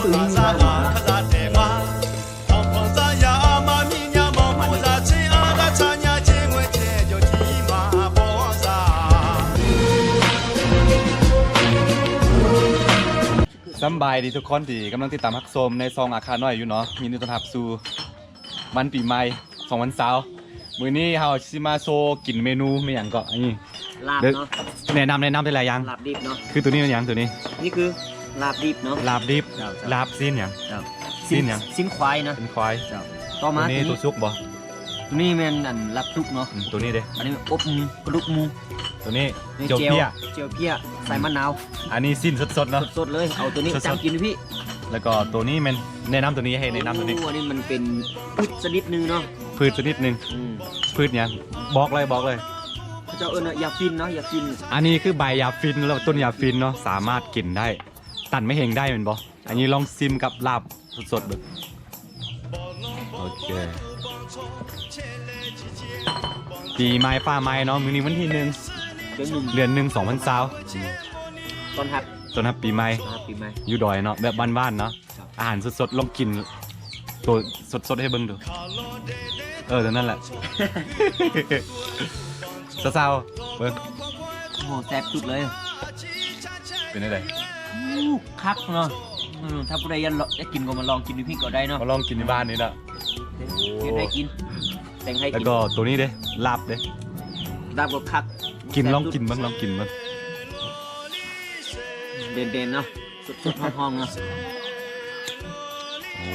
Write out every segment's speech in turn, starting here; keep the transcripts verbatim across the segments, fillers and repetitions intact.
สำบายดีทุกคนที่กำลังติดตามรับชมในช่องอาคาน้อยอยู่เนาะ ยินดีต้อนรับสู่วันปีใหม่ สองพันซาว มื้อนี้เฮาจะมาโชว์กินเมนูไม่หยังเกาะนี่ ลาบเนาะ แนะนำ แนะนำได้หลายอย่าง ลาบดิบเนาะ คือตัวนี้มันหยังตัวนี้ นี่คือลาบดิบเนาะ ลาบดิบ เจ้า เจ้า ลาบสิ้นหยัง เจ้า สิ้นหยัง สิ้นควายเนาะ สิ้นควาย เจ้า ต่อมา ตัวนี้ ตัวนี้ ตัวสุกบ่ ตัวนี้แม่นอันลาบสุกเนาะ อืม ตัวนี้เด้ อันนี้อบหมู กระดูกหมู ตัวนี้ เจียวเพี้ย เจียวเพี้ย ใส่มะนาว อันนี้สิ้นสดๆเนาะ สดๆเลย เอาตัวนี้ สดๆ จำกินพี่ แล้วก็ตัวนี้มัน แนะนำตัวนี้ ให้แนะนำตัวนี้ โอ้ อันนี้มันเป็นพืชชนิดหนึ่งเนาะ พืชชนิดหนึ่ง อืม พืชหยัง บอกเลย บอกเลย เขาเจ้าเอิ้นว่ายาฟินเนาะ ยาฟิน อันนี้คือใบยาฟิน แล้วต้นยาฟินเนาะ สามารถกินได้ ตัดไม่เห็นได้แม่นบ่ อันนี้ลองซิมกับลาบสดๆเบิ่ง โอเค ปีใหม่ฟ้าใหม่เนาะ มื้อนี้วันที่หนึ่ง เดือนหนึ่ง เดือนหนึ่ง สองพันซาว ต้อนรับ ต้อนรับปีใหม่ ต้อนรับปีใหม่ อยู่ดอยเนาะ แบบบ้านๆเนาะ ครับ อาหารสดๆ ลองกินตัวสดๆให้เบิ่งดู เออ ตัวนั้นแหละ ซาวๆเบิ่ง โอ้โห แซ่บสุดเลย เป็นไง อู้ คักเนาะ อืม ถ้าผู้ใดอยากลอง อยากกินก็มาลองกินดูพี่ก็ได้เนาะ มาลองกินที่บ้านนี้นะ เดี๋ยวได้กิน แต่งให้กิน แล้วก็ตัวนี้เด้ ลาบเด้ ลาบก็คัก กิน ลองกินบ้าง ลองกินบ้าง เด่นๆเนาะ สดๆร้อนๆเนาะ โอ้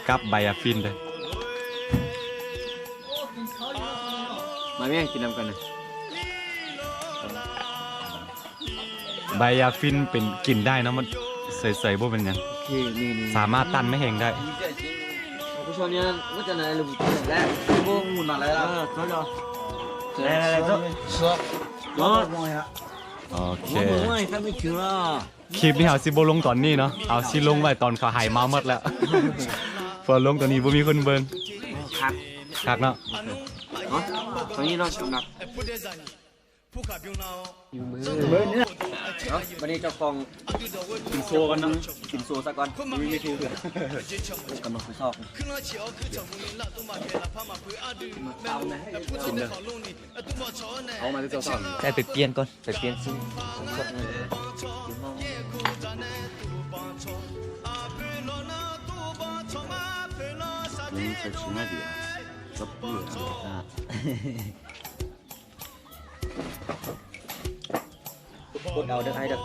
กับใบยาฟินเลย มาแม่กินน้ำกันนะ ใบยาฟินเป็นกินได้นะ มันเสยๆ พวกเป็นยัง โอเค นี่ๆ สามารถตัดไม่เห็นได้ ผู้ชมเนี่ยว่าจะไหนหรือผู้ชมแรก พวกหมุนอะไรล่ะ เออ ช่วยเรา 来来来，走。走。 โอเค คลิปนี้เอาซิโบลงตอนนี้เนาะ เอาซิลงไว้ตอนเขาหายเมาหมดแล้ว พอลงตอนนี้บ่มีคนเบิ่ง ครับ ครับเนาะ เนาะ ตอนนี้เนาะ สำหรับ เนาะ วันนี้เจ้าของ กินโซกันนะ กินโซซะก่อน ไม่มีทูเถื่อน กำลังคุยซอก กินเลย เอามาที่เจ้าของ แต่ไปเปลี่ยนก่อน ไปเปลี่ยนซิ นี่ใช้ชิ้นหน้าเดียว ก็เปลี่ยนอ่ะ โคตรเอาเด้อไอ้เด้อ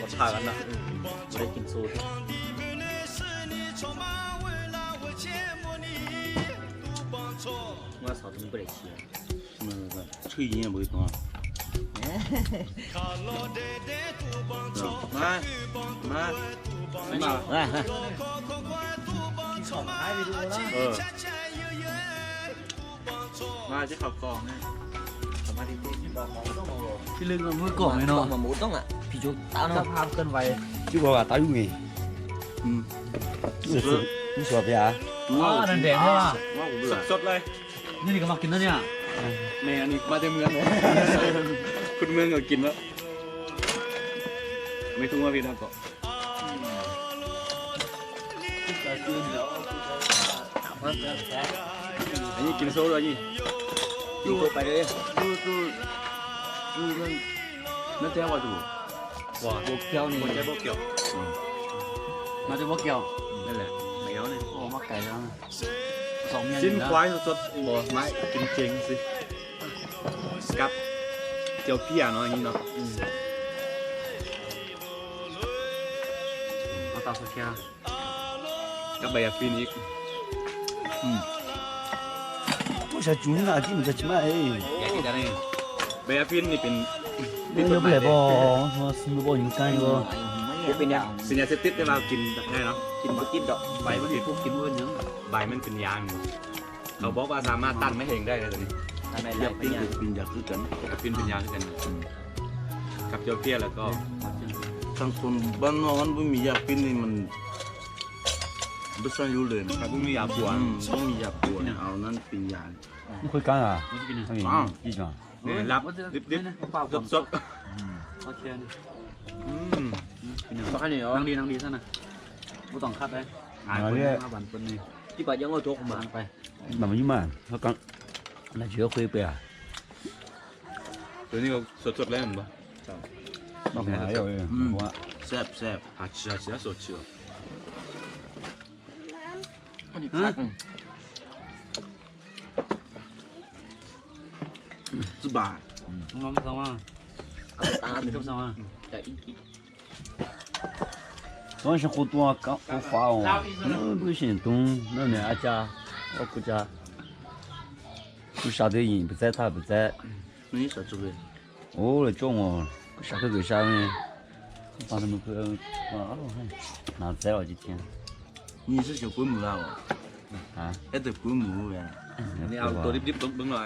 ขอถ่ายกันนะ ไม่ได้กินโซดา ว่าสาวถึงไม่ได้เชียร์ ชื่อยิงอ่ะ เบอร์สองอ่ะ มา มา มา มา เออ มาที่เขากองเนี่ย พี่ลึกมันมือกล่องเลยเนาะ มาหมูต้องอ่ะ ผีจุกตาเนาะ เจ้าภาพเคลื่อนไหว ชื่อว่าตาอยู่ไง อืม นี่สวยไปอ่ะ ว้าว นั่นแดดใช่ปะ ว้าว สดๆเลย นี่นี่ก็มากินแล้วเนี่ย แม่งอันนี้มาแต่เมืองเลย คุณเมืองก็กินแล้ว ไม่ทุ่งว่าพี่ทำก่อน อันนี้กินโซ่ด้วยนี่ กินโซ่ไปเลย ดู ดู ดูมัน นั่นแท้ว่าดู ว่า บวกเกี๊ยวนี่ บวกเกี๊ยว บวกเกี๊ยว อืม มาจากบวกเกี๊ยว นั่นแหละ แมวเนี่ย โอ้ มาไกลแล้วนะ สองเมีย สิ้นควายสดๆ บอกมากินเจงสิ กับเจียวเพี้ยเนาะ อันนี้เนาะ อืม เอาเตาสแกน กับใบยาฟินอีก อืม ผู้ชายจุ๋มน่ะ ที่มันจะจุ๋มอ่ะ เอ้ย อยากกินอะไร ใบยาฟินนี่เป็น เออ เป็นแบบ บ่ มาซื้อบ่อยู่ใกล้บ่ เป็นยา เป็นยาเสพติดได้มากินได้เนาะ กินบ่ติดดอก ใบมันเป็นพวกกินเวิร์นเนาะ ใบมันเป็นยาอยู่ เขาบอกว่าสามารถต้านมะเร็งได้เลยตัวนี้ ต้านได้หลายอย่าง เป็นยาคือกัน เป็นยาคือกัน อืม กับเจียวเพี้ยแล้วก็ ทางคนบ้านนอกมันไม่มียาปิ้นนี่มัน ไม่ใช่รู้เลยนะ มันไม่มียาปวด อืม ไม่มียาปวด เอานั้นเป็นยา ไม่ค่อยกล้าอ่ะ ไม่กินอ่ะ นี่ อ้าว กินอ่ะ นี่รับดิบๆ สดๆ อืม อืม นั่งดี นั่งดีซะนะ ผู้ต้องขับเลย อ่า เรียก ห้าบาท คนหนึ่ง ที่บาทยังเอาโจ๊กมาไป แบบนี้มา แล้วก็ น่าเชื่อคุยไปอ่ะ ตัวนี้ก็สดๆเลยเหรอ อืม แซ่บๆ หาเชื้อ เชื้อสดเชื้อ อันนี้ผัด อืม Tawr shaqkhof tov-a kar khof faq-awq. Bui siqnya tmr nar nae arcav, arkuv cav. Kuv shaq deuq iq beuqtsaev taq beuqtsaev. Or, lafcawv ngawq, kuv shaq keuv geuf shar mae. Naqtsaev-awq jir-a. Nyiq shir sheuq peuv muiq-a-awq. Aer deuq peuv muiq-eu ghae. Ni-a, tov dibdib beuv beuv-a.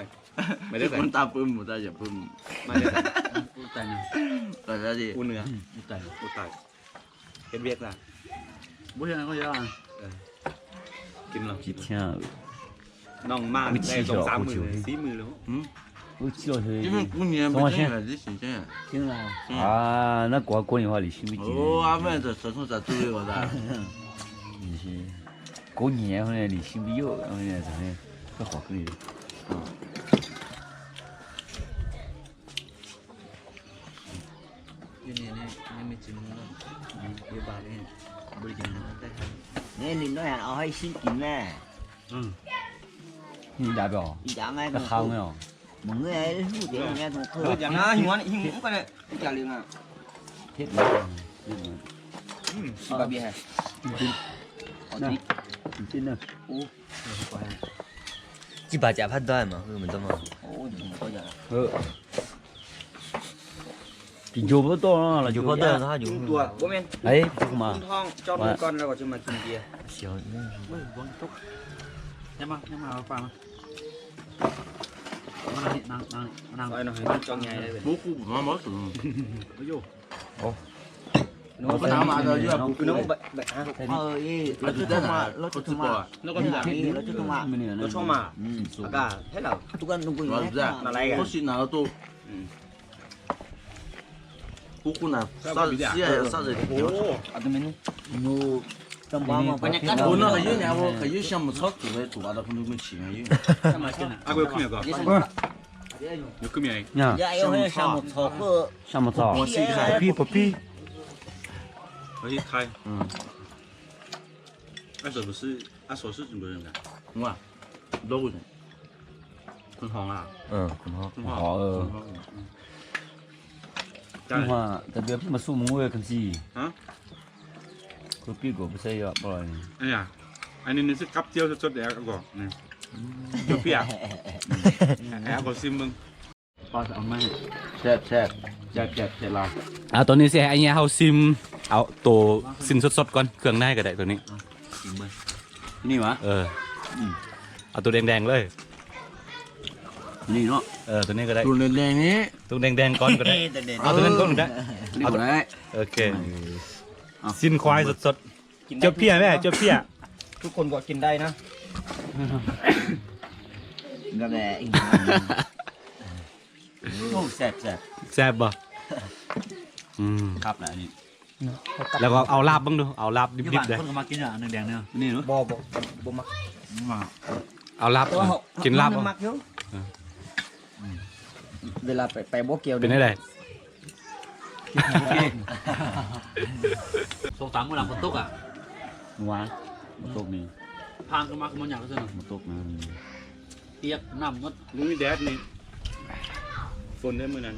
Maqdaef, tavpeuv muiq, tavpeuv muiq. Uvtav. Uvtav. Bor-a, jir-a. Nawmaf nae dawq sar muiq, sir muiq lof. Narkov-a kov ni hawq lifshir mr jeq. Kov nyiq-aer nae lifshir mr bi yawr-eu nae, khawf keuv-eu. Nae, nawr-aq, nawr-aq, shir tiq mae. Iqjav bae-awq. Maqngeur-a, lur jeq-a, maqngeur-a. Jirbaq jaf par dawr-aer maqngeur maqdawr ma. Tiqjox par dawr-a, lafjox par dawr-a. Shaqmaqtsawq. Pir, pir. Tawqni se aqnyir hawsir, aqtof sin sawtsawt gawr, เครื่องใน gadae tawqni. Aqtof daengdaeng lor. Tawqni gadae. Tawqni daengdaeng gawr gadae. Sin khoer sawtsawt. Jawrpir-aq mae, jawrpir-aq. ทุกคนก็กินได้นะ Saef-a. แล้วก็เอาลาบบ้างดู เอาลาบดิบๆ เลย เอาลาบ กินลาบ เวลาไป ไปบวกเกียว เป็นไง Soqtaq meuq laf maqtov-aq. Maqtov ni. Paq keuv ma keuv mawrnyaf keuv teu-a. Maqtov na. Tiav nar mawr. Meuq-ir daef-aer ni. Fon daef meuq na.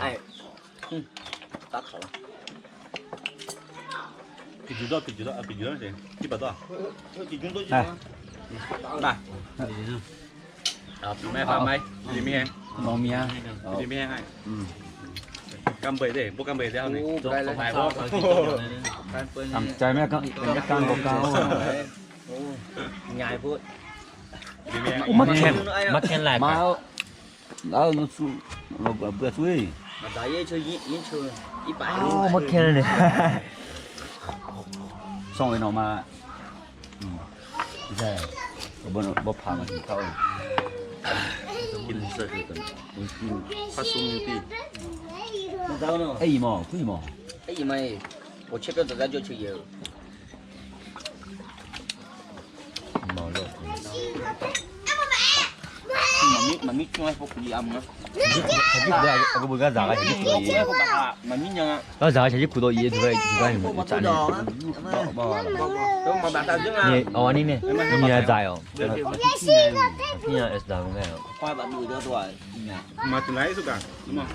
Ai, hmm, taf kawq la. Piqjuq dawr, piqjuq dawr, piqjuq dawr, tiqbaq dawr-aq. Nar, nar. Aqpiq maer, paq maer, aqpiq mir-a, aqpiq mir-a. Kamq beuq de, bawr kamq beuq de, nar. Kamq cae maer, kamq bawr kamq. Nar, nar, nar. Maqkaq nae. Aer, iq mawf, kur iq mawf. 我切掉这个就可以了。 Maqmir cmr-aer pawrkuq-ir armq-a. Maqmir nya-a. Lar zaq-a shaqzir kuq dawv-ir-eu duq-aer duq-aer hmq-eu tsaf nae. Awq-a ni nae, nymr-a zaq-awq. Aqpir nya-a zaq-eu ngae-awq.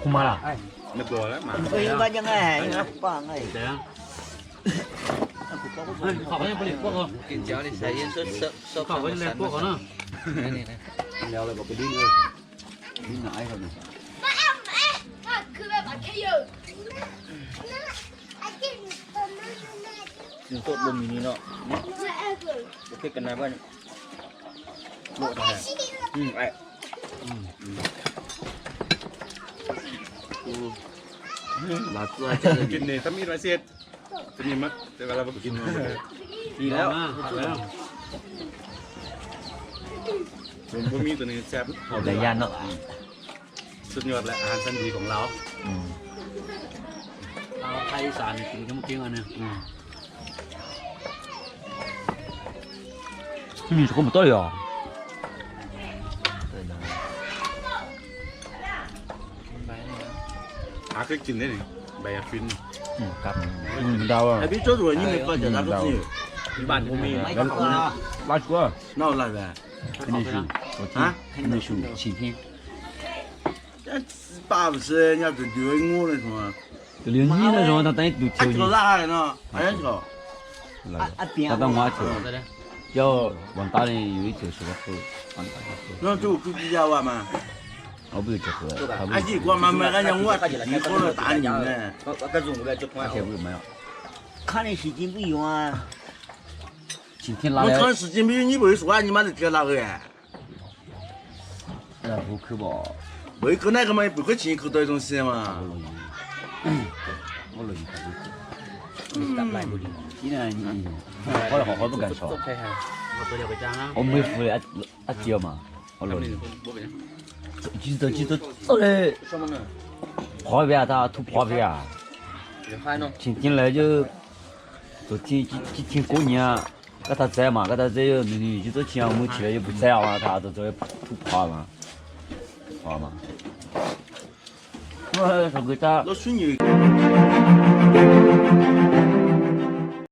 Khmr ma laq. Teumirnae, teumirnae, สุดยอดแล้ว อาหารชั้นดีของเรา อืม เราไทยอีสานเนี่ยกินก็มากินอันเนี้ย อืม ไม่มีคนมาต่อยเหรอ หาเคยกินได้นี่ ใบยาฟิน อืม ครับ อืม เดาอ่ะ ไอ้พี่โจ้ดูนี่ไม่ก็จะรักก็จริง บ้านผมมี แล้ว ลาดชัวร์ เน่าอะไรแบบ อันนี้ชู ฮะ อันนี้ชู ฉีดให้ 八十岁人家都九十五那种啊。九十五那种，他等于都九十。还走了还呢，还要走。来，他等我走。要往大连有一九十个岁，往大连走。那就估计要完嘛。我不是九十，他不是。哎，你管嘛，没人家我，你过来打你呢。而且不是没有。看你时间不一样啊。晴天拉来。我看时间不一样，你不会说话，你妈的天拉回来。 Beuq keuv nae keuv ma, beuq keuv ciq keuv dawq-eu zmq siq ma. Awr meuq fuq le, arciv-eu ma. Awr loq. Jir dawq jir dawq le. Pawq-aer bya ta, tur pawq-aer bya. Ciq ciq laer jir, dawq ciq ciq kov nyiq-a. Gartaq dzae ma, gartaq dzae-eu nuinoeq jir dawq ciq-a, meuq ciq laer yawbuq dzae-a ma, taq dawq dzae-eu tur pawq-a ma. Pawq-a ma. Sanqboeq tar.